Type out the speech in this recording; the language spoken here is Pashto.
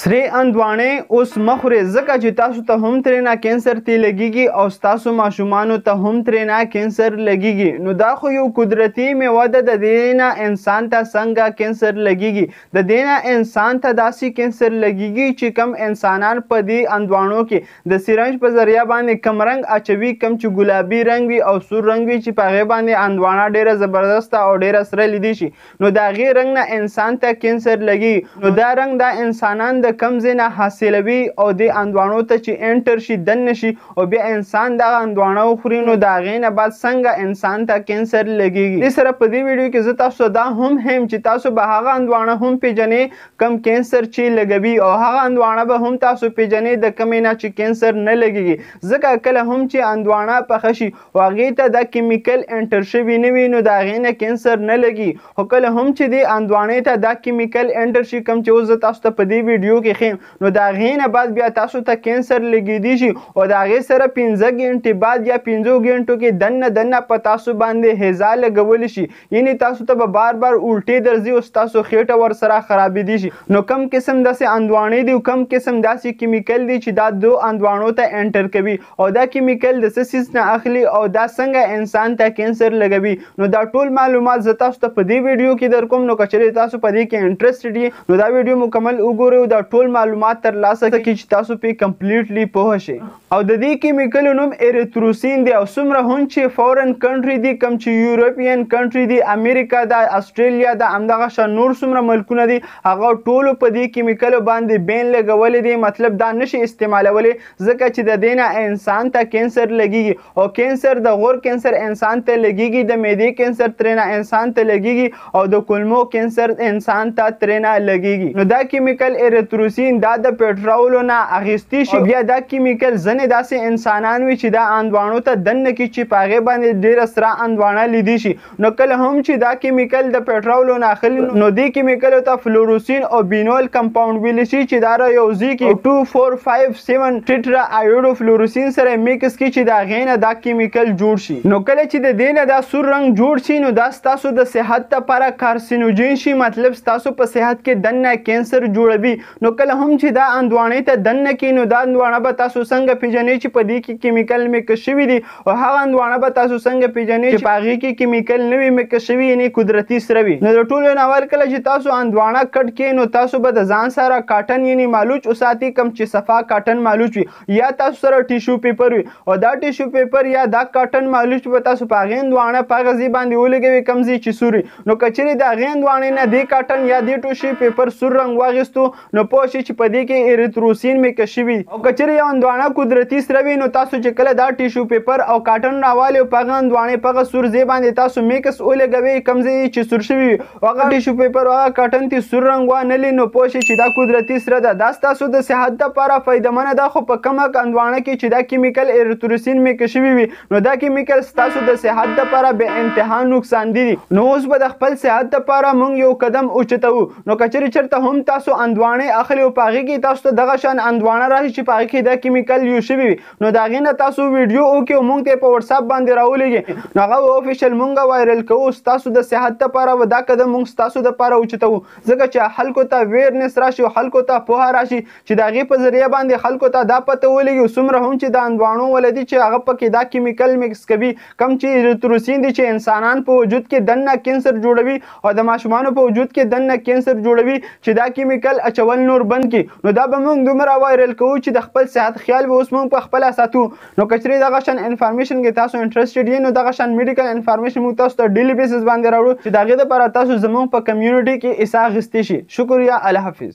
سرې اندوانې اوس مه خورئ، ځکه چې تاسو ته هم ترېنه کینسر تی لګیږي او ستاسو ماشومانو ته هم ترېنه کینسر لګیږي. نو دا خو یو قدرتي میوه ده، د دې نه انسان ته څنګه کینسر لګیږي؟ د دې نه انسان ته داسې کینسر لګیږي چې کم انسانان په دې اندوانو کې د سیرنج په ذریعه باندې کم رنګ اچوي، کم چې ګلابي رنګ وي او سور رنګ وي، چې په هغې باندې اندوانه ډېره زبردسته او ډېره سره لیدی شي، نو د هغې رنګ نه انسان ته کینسر لګیږي. نو دا رنګ دا انسانان د کم ځای نه حاصلوي او دې اندوانو ته چې enter شي، دننه شي او بیا انسان دغه اندوانه وخوري، نو د هغې نه بعد څنګه انسان ته کینسر لګیږي؟ دې سره په دې ویډیو کې زه تاسو دا هم هم چې تاسو به هغه اندوانه هم پیژنئ کم کینسر چې لګوي، او هغه اندوانه به هم تاسو پیژنئ د کمې نه چې کینسر نه لګیږي. ځکه کله هم چې اندوانه پخه شي او هغې ته دا chemical enter شوي نه وي، نو د هغې نه کینسر نه لګي. خو کله هم چې دې اندوانې ته دا chemical enter شي، کم چې اوس زه تاسو ته په دې ویډیو کې ښیم، نو د هغې نه بعد بیا تاسو ته کینسر لګېدی شي او د هغې سره 5 ګنټې بعد یا 5 ګنټو کې دننه دننه په تاسو باندې هیضه لګولی شي، یعنی تاسو ته به بار بار الټې درځي او ستاسو خېټه ورسره خرابېدی شي. نو کم قسم داسې اندوانې دي او کم قسم داسې chemical دي چې دا دو اندوانو ته enter کوي، او دا chemical د څه څیز نه اخلي او دا څنګه انسان ته کینسر لګوي، نو دا ټول معلومات زه تاسو ته په دې ویډیو کې درکوم. نو که چېرې تاسو په دې کې interested یئ، نو دا ویډیو مکمل وګورئ او دا ټول معلومات ترلاسه کړئ چې تاسو پې completely پوه شئ. او د دې chemical نوم erythrosine دی، او څومره هم چې foreign country دي، کم چې European country دي، امریکا ده، استرالیا ده، همدغه شان نور څومره ملکونه دي، هغه ټولو په دې chemical باندې ban لګولی دی. مطلب دا نشي استعمالولی، ځکه چې د دې نه انسان ته کینسر لګیږي، او کینسر د غور کینسر انسان ته لګیږي، د معدې کینسر ترېنه انسان ته لګیږي، او د کولمو کینسر انسان ته ترېنه لګیږي. نو دا chemical erythrosine دا د پیټرولو نه اخیستی شي. بیا دا chemical ځینې داسې انسانان وي چې دا اندوانو ته دننه کړي چې په هغې باندې ډېره سره اندوانه لیدی شي. نو کله هم چې دا chemical د پیټرولو نه اخلي، نو دې chemical ته fluorescein او بینول compound ویلی شي چې دا را یو ځای کړي 2 4 5 7 tetra iodo fluorescein سره mix کړي چې د هغې نه دا chemical جوړ شي. نو کله چې د دې نه دا سور رنګ جوړ شي، نو دا ستاسو د صحت لپاره carcinogen شي، مطلب ستاسو په صحت کې دننه کینسر جوړوي. نو کله هم چې دا اندوانې ته دننه کړي، نو دا اندوانه به تاسو څنګه پیژنئ چې په دې کې chemical mix شوي دي، او هغه اندوانه به تاسو څنګه پیژنئ چې په هغې کې chemical نه وي mix شوي، یعنی قدرتي سره وي. نو د ټولو نه اول کله چې تاسو اندوانه cut کړئ، نو تاسو به د ځان سره cotton یعنی مالوچ وساتئ، کم چې صفا cotton مالوچ وي، یا تاسو سره tissue paper وي، او دا tissue paper یا دا cotton مالوچ به تاسو په هغې اندوانه په هغه ځای باندې ولګوئ کوم ځای چې سور وي. نو که چېرې د هغې اندوانې نه دې cotton یا دې tissue paper سور رنګ واخیستو، نو پوه شئ چې په دې کې erythrosine mix شوي. او که چېرې یو اندوانه قدرتي سره وي، نو تاسو چې کله دا tissue paper او cotton راوالئ او په هغه اندوانې په هغه سور ځای باندې تاسو mix ولګوئ کوم ځای چې سور شوي وي، هغه tissue paper او هغه cotton ته سور رنګ وانه، نو پوه شئ چې دا قدرتي سره ده. دا ستاسو د صحت لپاره فایدهمنه ده، خو په کومه اندوانه کې چې دا chemical erythrosine mix شوي وي، نو دا chemical ستاسو د صحت لپاره بې انتها نقصان دي. نو اوس به د خپل صحت لپاره موږ یو قدم اوچتوو. نو که چېرې چېرته هم تاسو اندوانې اخلئ او په هغې کې تاسو ته دغه شان اندوانه راشي چې په هغې کې دا chemical use شوي وي، نو د هغې نه تاسو ویډیو وکړئ او موږ ته په واتساپ باندې راولېږئ، نو هغه official موږ viral کوو ستاسو د صحت لپاره. و دا قدم موږ ستاسو دپاره اوچتوو، ځکه چې خلکو ته awareness راشي او خلکو ته پوهه راشي چې د هغې په ذریعه باندې خلکو ته دا پته ولګي څومره هم چې د اندوانو ولدي چې هغه پکې دا chemical mix کوي، کم چې erythrosine دي چې انسانان په وجود کې دننه کینسر جوړوي او د ماشومانو په وجود کې دننه کینسر جوړوي، چې دا chemical اچول نور بند کړي. نو دا به موږ دومره viral کوو چې د خپل صحت خیال به اوس موږ په خپله ساتو. نو که چېرې دغه شان information کې تاسو interested یئ، نو دغه شان medical information موږ تاسو ته daily basis باندې راوړو چې د هغې دپاره تاسو زموږ په community کې حصه اخیستی شي. شکریه، الله حافظ.